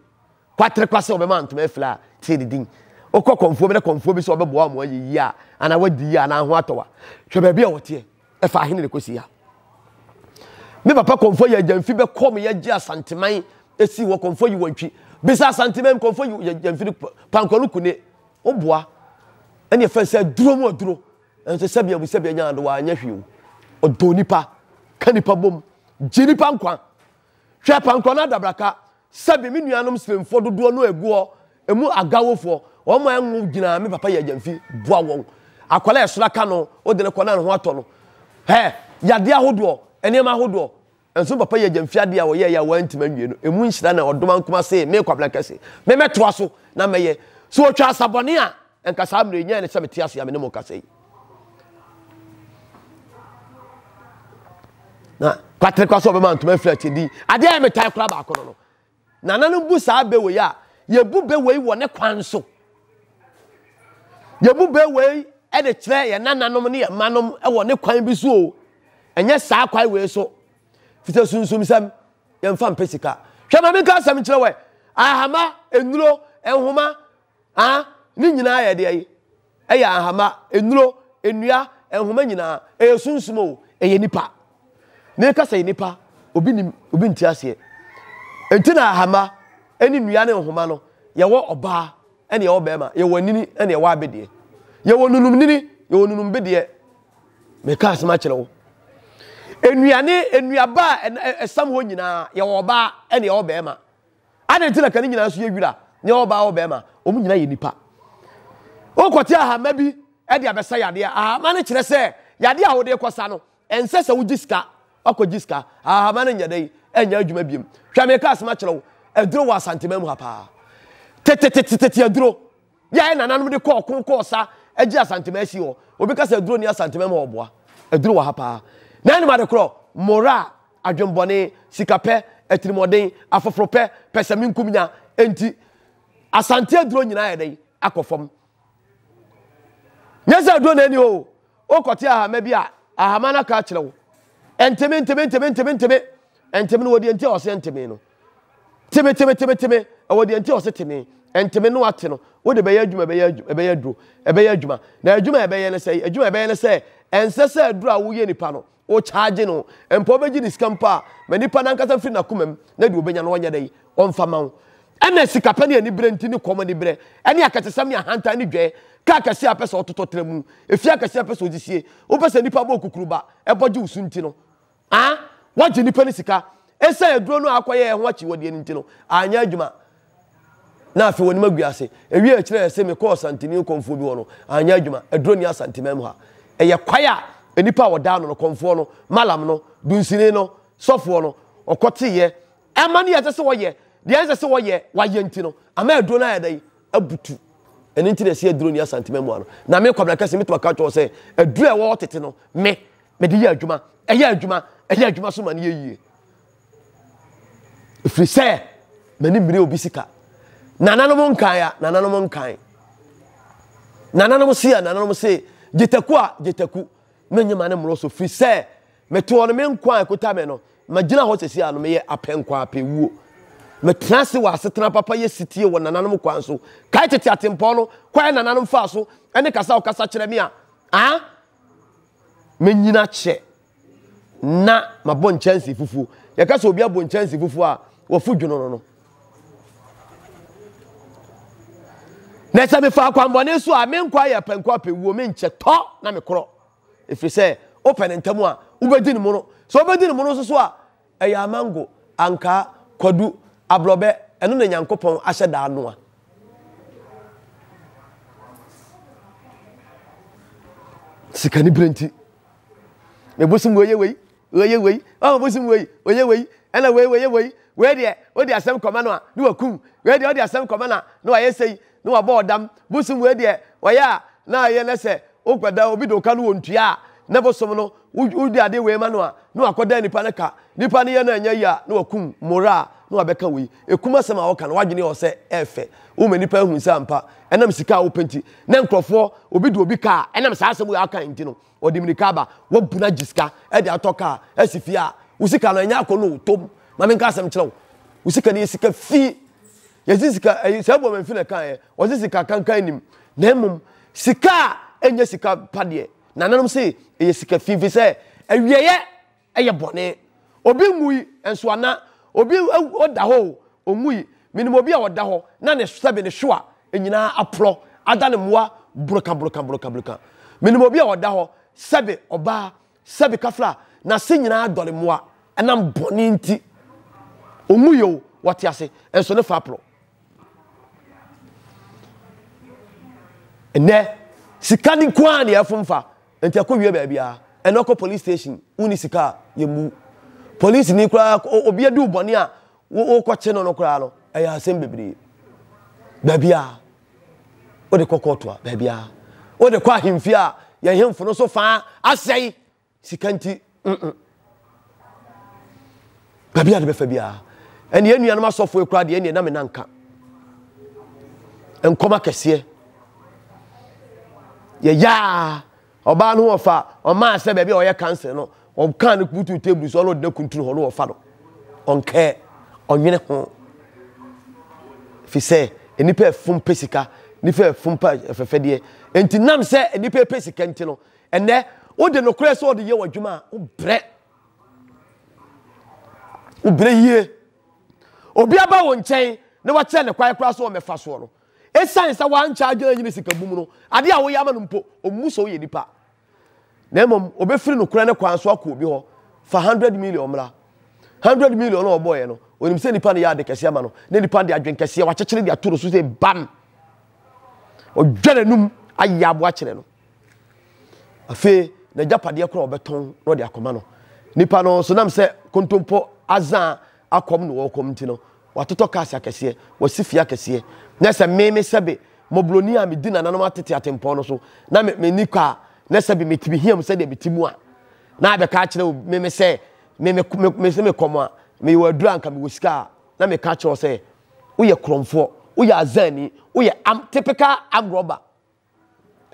Kwaterekwa sɛ ɔbɛma ntoma afira a, tie ne din. Wokɔ kɔmfoɔ bi na kɔmfoɔ bi sɛ ɔbɛboa wo ma woayɛ yie a, anaa woadi yie anaa ho atɔ wo a, hwɛ baabi a wɔteɛ. Ɛfa ahe na ɛkɔsi ha? Me papa kɔmfoɔ yɛ agyamfi bɛkɔ me yɛgye Asanteman ɛsi wɔ kɔmfoɔ yi wɔntwi. Bisa Asanteman kɔmfoɔ yi agyamfi no pankɔ no kune. Woboa ɛne ɛfɛ sɛ aduro mu aduro. Ɛnso sɛbi abu sɛbi anya ado wanyɛ hwee o. Ɔdɔ nipa, ka nipa bom, gye nipa nkwa. Hwɛ pankɔ no adabraka. Sɛbe me nuanom Spainfoɔ dodoɔ no agu hɔ, ɛmu Agawofoɔ, wɔn a ɛnwo gyinaa me papa yɛ agyamfi, boa wɔn. Akwadaa a ɛsoro aka no, wode no kɔ na ne ho atɔ no. Hɛ, yadeɛ ahodoɔ, nneɛma ahodoɔ. Nso me papa yɛ agyamfi adeɛ a ɔyɛeɛ a wantumi anwie no, ɛmu nhyira na ɔdom ankoma see me Kwabena Kɛse. Me mɛtoa so na mɛyɛ. So ɔtwa asabɔne a, nka saa mmerɛ yi, nyɛ ne sɛ mete ase a me ne mo kasa yi. Na kwaterekwa sɛ ɔbɛma ntoma afiri akyɛ din. Adeɛ a metae koraa baako no no. Nananom bu saa bɛ wei a, yɛbu bɛ wei wɔ ne kwan so. Yɛbu bɛ wei de kyerɛ yɛn nananom ne yɛn mmanom wɔ ne kwan bi so o. Ɛnyɛ saa kwan wei so. Fisɛ sunsumsɛm, yɛmfa mpɛ sika. Hwɛ ma menka asɛm nkyerɛ wɛ. Ahama, nnuro, nhoma, ah, ne nyinaa yɛ deɛ yi. Ɛyɛ ahama, nnuro, nnua, nhoma nyinaa. Ɛyɛ sunsum o, ɛyɛ nipa. Meka sɛ nipa, obi nim, obi nte aseɛ. Enti na ahama ne nnua ne nhoma no, yɛwɔ ɔbaa ɛne yɛwɔ bɛrima, yɛwɔ anini ɛne yɛwɔ abedeɛ. Yɛwɔ nunum nini, yɛwɔ nunum bedeɛ. Meka asɛm akyerɛ wo. Nnuane, nnuaba a ɛsam hɔ nyinaa, yɛwɔ ɔbaa ɛne yɛwɔ bɛrima. Adɛn nti na ka ne nyinaa nso yɛ wira, nyɛ ɔbaa ɔbɛrima? Wɔn nyinaa yɛ nipa. Wokɔte ahama bi de abɛsa yadeɛ. Ahama no kyerɛ sɛ yadeɛ a wode kɔsa no, ɛnsɛ sɛ wogye sika. Wakɔgye sika. Ahama no nyɛ dɛn? Ɛnyɛ adwuma biom. Hwɛ meka asɛm akyerɛ wo. Aduro wɔ Asanteman mu ha paa. Tetetetete aduro. Yɛ a nananom de kɔɔ ko kɔɔ sa gye Asanteman asi hɔ. Obi ka sɛ aduro ni Asanteman mu a ɔboa. Aduro wɔ ha paa. Na anim ade korɔ, moraa, adwenbɔne, sikapɛ, atirimɔden, afoforopɛ, pɛsɛmenkomenya nti Asante aduro nyinaa yɛ dɛn? Akɔ fam. Nyɛ sɛ aduro na ɛni hɔ o. Wokɔte ahama bi a, ahama no aka akyerɛ wo. Nteme, nteme, nteme, nteme, nteme. Nteme no wɔ deɛ nti a ɔsɛ nteme no. Teme, teme, teme, teme. Ɛwɔ deɛ nti a ɔsɛ teme. Nteme no ate no, wode bɛyɛ adwuma, ɛbɛyɛ adwuma, ɛbɛyɛ aduro, ɛbɛyɛ adwuma. Na adwuma a ɛbɛyɛ no sɛ, adwuma a ɛbɛyɛ no sɛ, ɛnsɛ sɛ aduro a woyɛ nipa no, wo charge no, mpo wobɛgye ne sika mpo a, ma nipa no ankasa mfiri n'akoma mu, na deɛ ɔbɛnya no ɔnyɛ dɛn, ɔmfa ma wo. Ɛna sikapɛ ne aniberɛ nti ne kɔm aniberɛ, ɛne akɛsesɛm ne ahantan ne dwɛɛ. Kaa kɛseɛ a pɛ sɛ ɔtotɔ tra mu, efie akɛseɛ a pɛ sɛ ɔsisie, wopɛ sɛ nnipa bɔ okukuruba bɔ gye wo so nti no, ah, woagye nnipa no sika. Esiane aduro no a akɔyɛ ɛho akyiwadeɛ no nti no, anyɛ adwuma. Na afei w'anim agu ase. Ewie akyire a ɛsɛ mekɔɔ Asanteni kɔmfoɔ bi hɔ no, anyɛ adwuma. Aduro nni Asanteman mu ha. Ɛyɛ kwae a nnipa a wɔda ano no, kɔmfoɔ no, malam no, dunsini no, sɔfoɔ no, ɔkɔteeɛ. Ɛma ne ɛsɛ sɛ wɔyɛ deɛ ɛnsɛ sɛ wɔyɛ, wɔayɛ nti no, ama aduro no ayɛ dɛn? Abutu. Ɛno nti na ɛsɛ aduro nni Asanteman mu ha no. Na me Kwabena Kɛse, mɛtumi aka akyerɛ wo sɛ, aduro a ɛwɔ hɔ tete no, me, mede yɛ adwuma. Ɛyɛ adwuma, ɛyɛ adwuma so ma no yɛ yie. Ɛfiri sɛ, m'ani mmere obi sika. Nananom nkan a, nananom nkan. Nananom se a, nananom se, gyetaku a, gyetaku. Menye ma ne mmoro so, firi sɛ, mete hɔ no, me nkwa a ɛkuta me no, magyina hɔ sɛsi a no, meyɛ apɛ nkwa apɛ wuo. Metena ase wɔ asetena papa yɛ sitie wɔ nananom kwan so. Kae tete atempɔn no, kwan a nananom faa so, ne kasa a wɔkasa kyerɛ me a, ah, Mɛnyini akyɛ na mabɔ nkyɛnse fufuo. Yɛka sɛ obi abɔ nkyɛnse fufuo a, wafu dwono no no. Na sɛ mefa akwammɔne so a, me nkwa yɛ pɛnkɔ apɛwuo, menkyɛ tɔ na mekorɔ. Ɛfiri sɛ wopɛ ne ntɛm a, wobɛdi ne mono. Sɛ wobɛdi ne mono nso so a, Ɛyɛ amango, ankaa, kwadu, aborɔbɛ, ɛno na Nyankopɔn ahyɛ da anoa. Sikanibere nti, me bosom wei yɛ wei, wei yɛ wei, ɔmo bosom wei, oyɛ wei, ɛna wei wei yɛ wei, wei deɛ wode asɛm kɔma no a ne wakum, wei deɛ wode asɛm kɔma no a na wayɛ sei, na wabɔ ɔdam, bosom wei deɛ ɔyɛ a na ayɛ na sɛ wokɔda obi de wo ka no wɔ ntua a na bosom no wode adeɛ wei ma no a na wakɔda nipa no ka, nipa no yɛ no ɛnyɛ yie a na wakum mora a na wabɛka wei, ekum asɛm a wɔka no wadwene yɛ sɛ ɛɛfɛ, woma nipa ahu sɛ ampa ɛnam sika a wopɛ nti na nkurɔfoɔ obi de obi ka a ɛnam saa asɛm wei aka nti no ɔde mirika aba wabu no agye sika ɛde atɔ kaa asi fie a wo sika no ɛnyɛ akɔ no tom ma menka asɛm kyerɛ wo wo sika no yɛ sika fi Yɛsi sika ɛyi sɛ ɛbɔ mɛnfi na ɛka yɛ wɔsi sika kankan nim na mmom sika a ɛnyɛ sika pa deɛ nananom se ɛyɛ sika fi fi sɛ awieɛ ɛyɛ bɔne obi nwui nso ana obi ɔda hɔ o onwui menim obi a ɔda hɔ na ne sɛbe ne hwewa nyinaa aporɔ ada ne mmoa broka broka broka broka menim obi a ɔda hɔ sɛbe ɔbaa Sɛbi kafra, n'ase nyinaa dɔre mmoa ɛnam bɔne nti. Ɔnwuiɛ o, wɔte ase, nso ne fa aporɔ. Ɛnɛ, sika ne nko ara na yɛfom fa, nti ɛkɔ wie baabiara. Ɛnɛ ɔkɔ police station, wonni sika a, yɛmmu. Police ni koraa, obi adi wo bɔne a, wokɔkye no no koraa no, ɛyɛ asɛm bebree. Baabiara. Wode kɔ kɔɔto a, baabiara. Wode kɔ ahemfie a, yɛn hemfo no so faa asɛe sika nti. Mm-mm. Baabi a de bɛfa biara. Ɛne yɛn nuanom asɔfoɔ ekura deɛ ɛne na me nanka. Nkɔm akɛseɛ. Yɛyaa Ɔbaa no ho ɔfa, ɔmaa sɛ baabi a ɔyɛ council no, ɔkaa no butu table so, ɔno ɔde no kuntunu hɔ no ɔfa no. Ɔnkɛɛ, ɔnwene ho. Fi sɛ, nnipa ɛfom pɛ sika, nnipa ɛfom pɛ afɛfɛdeɛ. Enti nam sɛ nnipa pɛ sika nti no, ɛnɛ, wode nokorɛ sɛ ɔde yɛ w'adwuma a, wobrɛ. Wobrɛ yie. Obi aba wo nkyɛn na wakyerɛ ne kwan koraa sɛ ɔmmɛfa soɔ no, Esiane sɛ wankyɛ adwene anyi ne sika bum no, ade a woyɛ ama no mpo, ommu sɛ woyɛ nipa. Na mmom, obefiri nokorɛ no kwan so akɔ obi hɔ. Fa 100 million mmra. 100 million no a ɔbɔeɛ no, onim sɛ nipa no yɛ ade kɛseɛ ama no, na nipa no de adwene kɛseɛ, wakyekyere de ato no so sɛ bam! Ɔdwa n'anum ayɛ aboa kyerɛ no. Afei, n'agyapadeɛ koraa ɔbɛtɔn na ɔde akɔma no. Nipa no nso nam sɛ kontompo azan akɔm na ɔrekɔm nti no, Watotɔ cars akɛseɛ, wasi fie akɛseɛ. Na sɛ me me sɛbe mmɔborɔni a medi nananom atete atempɔn no so na me menni kɔ a, na sɛbe mete me hia mu sɛdeɛ mete mu a, na abɛka akyerɛ wo me me sɛ me me me me se mekɔm a, meyɛ wɔ aduru a anka mewɔ sika a, na meka akyerɛ wo sɛ woyɛ korɔmfoɔ, woyɛ azani, woyɛ am typical armed robber.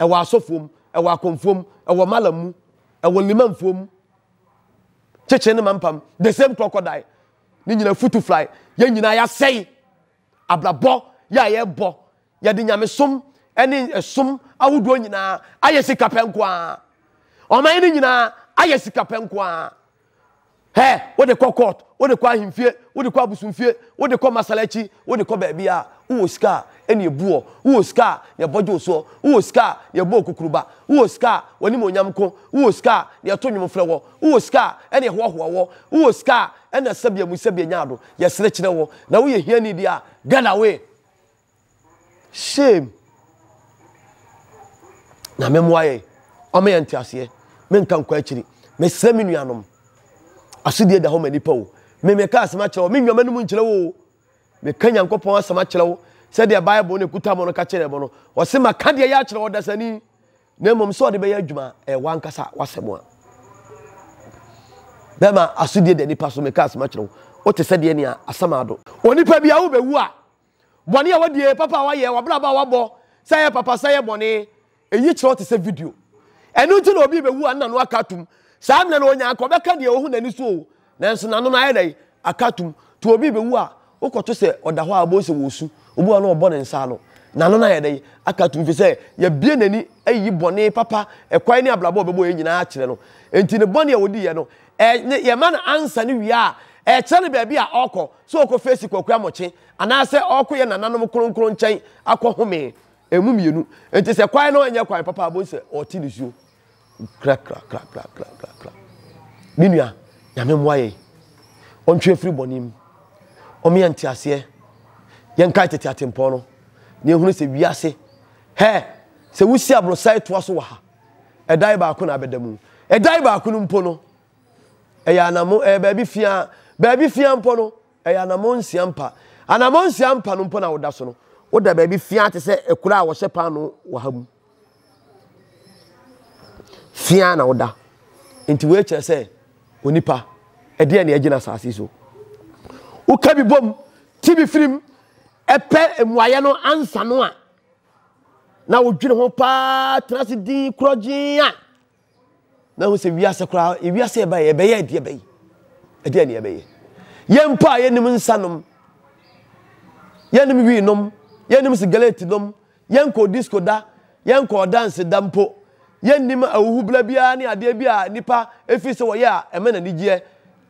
Ɛwɔ asɔfoɔ mu, ɛwɔ akɔmfoɔ mu, ɛwɔ malam mu, ɛwɔ limanfoɔ mu. Kyekyere ne mampam, the same crocodile. Ne nyinaa futu fly. Yɛn nyinaa yɛasɛe abrabɔ yɛ a yɛbɔ. Yɛde nyamesom ne ɛsom ahodoɔ nyinaa ayɛ sikapɛ nko ara. Ɔman no nyinaa ayɛ sikapɛ nko ara. Hɛ, wode kɔ court, wode kɔ ahemfie, wode kɔ abosomfie, wode kɔ masalachi, wode kɔ baabi a, wowɔ sika a, ɛne ebu wɔ, wowɔ sika a, yɛbɔ gye wo soɔ, wowɔ sika a, yɛbɔ okukuruba, wowɔ sika a, w'animuonyam ko, wowɔ sika a, yɛto nnwom frɛ wɔ, wowɔ sika a, ɛne ɛhoahoa wɔ, wowɔ sika a, ɛna sɛbea mu sɛbea nya ado, yɛsere kyerɛ wɔ, na woyɛ hiani deɛ a, get away. Shame. Nyame mmoa yɛn. Ɔma yɛn nteaseɛ. Menka nkɔ akyiri. Mesrɛ me nuanom. Asodie da hɔ ma nipa o. Me meka asɛm akyerɛ wo. Me nwa m'anum nkyerɛ wo o. Meka Nyankopɔn asɛm akyerɛ wo. Sɛdeɛ Bible no ɛkuta mo no ka kyerɛ mo no. Ɔse maka deɛ yɛ akyerɛ ɔdasani. Na mmom sɛ ɔde bɛyɛ adwuma ɛyɛ w'ankasa w'asɛm a. Bɛma asodie da nipa so. Meka asɛm akyerɛ wo. Wote sɛdeɛ nea asɛm ado. Onipa bi a wobɛwu a Bɔne a wadie, papa a wayɛ, w'abrabɔ a wabɔ, sɛ ɛyɛ papa, sɛ ɛyɛ bɔne, eyi kyerɛ wo te sɛ video. Ɛno nti na obi rebɛwu a na n'ano aka atom. Saa mmerɛ no ɔnya anka ɔbɛka deɛ ɔhu n'ani so o, nanso n'ano no ayɛ dɛn? Aka atom. Nti obi rebɛwu a, wokɔto sɛ ɔda hɔ a wobɛhu sɛ wɔresu. Obi wɔ hɔ na ɔbɔ ne nsa ano. N'ano no ayɛ dɛn? Aka atom ɛfiri sɛ yɛabue n'ani ayi bɔne, papa, ɛkwan ne abrabɔ a ɔbɛbɔ yɛn nyinaa akyerɛ no. Nti ne bɔne a ɔdiiɛ no, ɛ, yɛma no ansa no wie a, ɛkyerɛ no baabi a ɔrekɔ. Sɛ ɔkɔ Fesi Kwaku Amɔkye anaasɛ ɔrekɔ yɛn nananom kronkron nkyɛn akɔhome, ɛmu mmienu. Nti sɛ kwan no nyɛ kwan papa a, wobɛhu sɛ ɔrete nisuo krakrakrakrakrakra. Me nua, Nyame mmoa yɛn. Ɔntwe afiri bɔne mu. Ɔma yɛn nteaseɛ. Yɛnkae tete atempɔn no na yɛhunu sɛ wiase, hɛ, sɛ wosi aborosan toa so wɔ ha, ɛdan baako na abɛda mu. Ɛdan baako no mpo no, Ɛyɛ anamo, ɛyɛ baabi fia, baabi fia mpo no, ɛyɛ anamo nsia mpa. Anamo nsia mpa no mpo na woda so no, woda baabi fia te sɛ akura a wɔhyɛ paano wɔ ha mu. Fia na woda. Nti wei kyerɛ sɛ onipa, ɛdeɛ na ɛgyina asase so. Woka bi bom, ti bi firim, ɛpɛ mmuaeɛ no ansa no a, na wodwene ho paa tena ase din korɔgyen a, Na hu sɛ wiase koraa, wiase ɛba yɛ ɛbɛyɛ ɛdeɛ bɛyi. Ɛdeɛ ne ɛbɛyɛ. Yɛn mpo a yɛnim nsa nom, yɛnim wii nom, yɛnim sigaret nom, yɛnkɔ disco da, yɛnkɔ dance da mpo, yɛnnim ahuhubla biara ne adeɛ bi a nipa ɛfiri sɛ wɔyɛ a ɛma n'anigyeɛ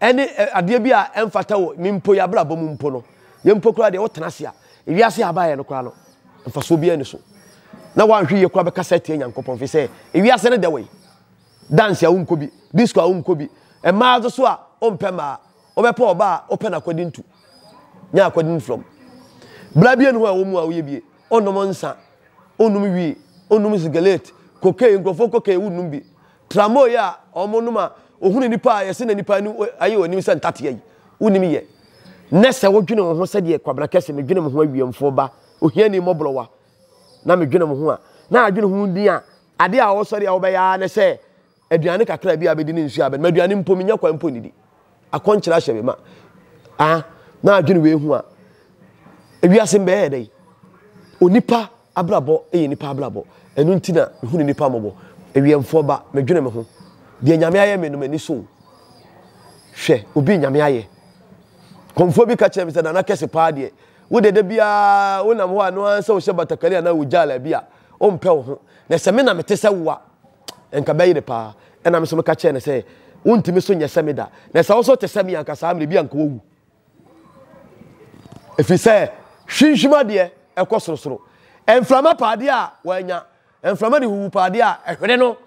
ɛne adeɛ bi a ɛmfata wɔ me mpo yɛ abrabɔ mu mpo no, yɛn mpo koraa deɛ wotena ase a, ewiase a abaeɛ no koraa no, mfasoɔ biara ni so. Na woanhwɛ yie koraa bɛkasa atia Nyankopɔn fi sɛ ewiase no dɛ wei. Dance a wonkɔ bi, disco a wonkɔ bi, mmaa nso so a wompɛ mmaa, wobɛpɛ ɔbaa a wopɛ no akɔdi ntu. Nyɛ akɔdi nflɔm. Bra bie ne hɔ a ɛwɔ mu a woyɛ bie. Wonnom nsa, wonnom wii, wonnom sigaret, cocaine, nkurɔfoɔ cocaine wonnom bi. Tramol yi a wɔnom a ohunu nipa a yɛse na nipa ani ayɛ w'anim sɛ ntatea yi, wonim yɛ. Nɛ sɛ wodwene wo ho sɛdeɛ Kwabena Kɛse medwene me ho awiɛmfoɔ ba ohiani mmɔborɔwa na medwene me ho a, na adwene ho din a adeɛ a wɔsɔre a wobɛyɛ ara ne sɛ aduane kakra bi a bɛdi ne nsuo a bɛnom. Aduane mpo menya kwan mpo nnidi. Akɔnkyerɛ ahyɛ me ma. Ah, na adwene wei ho a, ewiase mbɛyɛ dɛn? Onipa abrabɔ yɛ nipa abrabɔ. Ɛno nti na mehunu nipa mmɔbɔ. Awiɛmfoɔ ba, medwene me ho. Deɛ Nyame ayɛ me no, m'ani so o. Hwɛ, obi Nyame ayɛ. Kɔmfoɔ bi ka kyerɛ me sɛ, Nana kɛse paa deɛ, wo deɛ da biara wonam hɔ a, no ara sɛ wohyɛ batakari anaa wo gyaala bi a, wompɛ wo ho. Na sɛ me na mete sɛ wo a, nka bɛyere paa. Ɛna me nso meka kyerɛɛ no sɛ, wontumi so nyɛ sɛ me da. Na sɛ wo nso te sɛ me a, nka saa mmerɛ bi a nka wawu. Ɛfiri sɛ hwinhwim adeɛ ɛkɔ sorosoro. Mframa pa adeɛ a wanya, mframa de huhu pa adeɛ a ɛhwere no.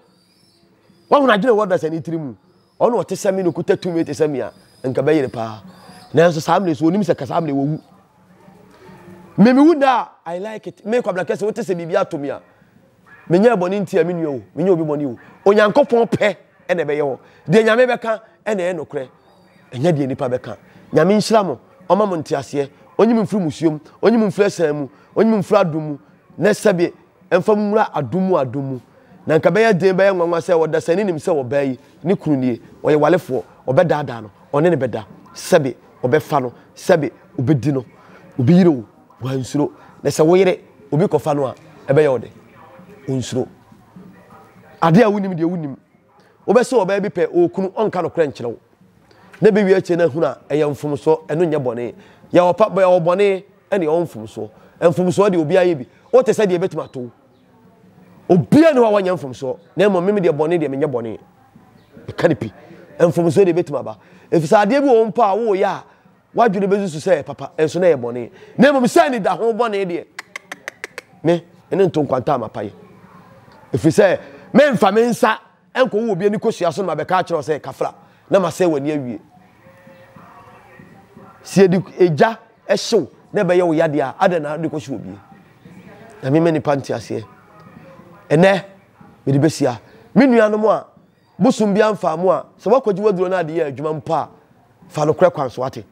Wahunu adwene wɔ dasani tiri mu. Ɔno ɔte sɛ me na ɔkuta tumi te sɛ me a, nka bɛyere paa. Nanso saa mmerɛ so onim sɛ ka saa mmerɛ wɔwu. Me mewu nna a, I like it. Me Kwabena Kɛse, wote sɛ biribi ato me a, Menyɛɛ bɔne ntia me nua o, menyɛ obi bɔne o. Onyankopɔn pɛ na ɛbɛyɛ hɔ. Deɛ Nyame bɛka na ɛyɛ nokorɛ, ɛnyɛ deɛ nipa bɛka. Nyame nhyira mo, ɔma mo nteaseɛ, ɔnyi mo mfiri musuo mu, ɔnyi mo mfiri ɛsan mu, ɔnyi mo mfiri adom mu, na sɛbe ɛmfa mo nwura adom mu adom mu. Na nka ɛbɛyɛ den, bɛyɛ nwanwa sɛ ɔdasani nim sɛ ɔbaa yi, ne kunu nie, ɔyɛ walefoɔ, ɔbɛdaadaa no, ɔne no bɛda, sɛbe ɔbɛfa no, sɛbe ɔbɛdi no, obi yere o. Wansuro. Na sɛ wo yere, obi kɔfa no a, ɛbɛyɛ wo dɛ? Onsuro. Adeɛ a wonim deɛ wonim. Wobɛsɛ ɔbaa bi pɛ, ɔkunu, ɔnka nokorɛ nkyerɛ wo. Na bɛwie akyire no ahunu a, ɛyɛ mfomsoɔ, ɛno nyɛ bɔne. Yɛwɔ pa, yɛwɔ bɔne, ɛne yɛwɔ mfomsoɔ. Mfomsoɔ deɛ obiara yɛ bi. Wote sɛ deɛ ɛbɛtumi ato wo. Obiara ni hɔ a wɔnyɛ mfomsoɔ. Na mmom meme deɛ bɔne deɛ menyɛ bɔne. Meka no pi. Mfomsoɔ deɛ ɛbɛtumi aba. Ɛfiri sɛ adeɛ bi wɔ hɔ mpo a woyɛ a w'adwene bɛsusu sɛ ɛyɛ papa nso na ɛyɛ bɔne. Na mmom sɛ anidaho bɔne deɛ, me ne nto nkwanta a mapae. Ɛfiri sɛ memfa me nsa nkɔwo obi ani kosua so na mabɛka akyerɛ wo sɛ kafra na masɛe w'ani awie. Sɛ yɛde egya hyew na ɛbɛyɛ wo yadeɛ a, adɛn na wode kɔhye obi? Nyame ma nipa nte aseɛ. Ɛnɛ, mede bɛsia. Me nuanom a bosom bi amfaa mo a, sɛ woakɔgye w'aduro no ade yɛ adwuma mpo a, fa nokorɛ kwan so wate.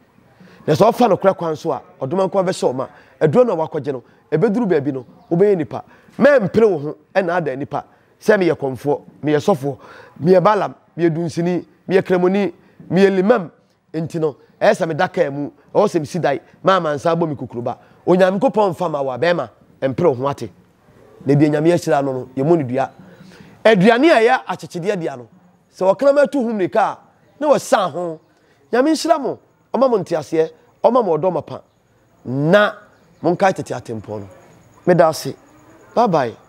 Na sɛ wofa nokorɛ kwan so a, ɔdomankoma bɛhyɛ wo ma. Aduro no a woakɔgye no, ɛbɛduru baabi no, wobɛyɛ nipa. Mɛmpere wo ho nnaadaa nipa sɛ meyɛ kɔmfoɔ, meyɛ sɔfoɔ, meyɛ Balaam, meyɛ dunsini, meyɛ kramoni, meyɛ limam, Enti no, ɛyɛ sɛ meda kaa mu, ɛwɔ sɛ mesi dan ma amansan bɔ me kukuruba. Onyankopɔn mfa mma wo a, bɛrima, mpere wo ho ate. Na deɛ Nyame ahyira no no, yɛmmɔ no dua. Aduane a ɛyɛ akyekyedeɛ dea no, sɛ ɔkraman tu ho mmirika a, na wasian ho. Nyame nhyira mo, ɔmma mo nteaseɛ, ɔmma mo ɔdɔ mapa, na monkae tete atempɔn no. Meda ase. Bye bye.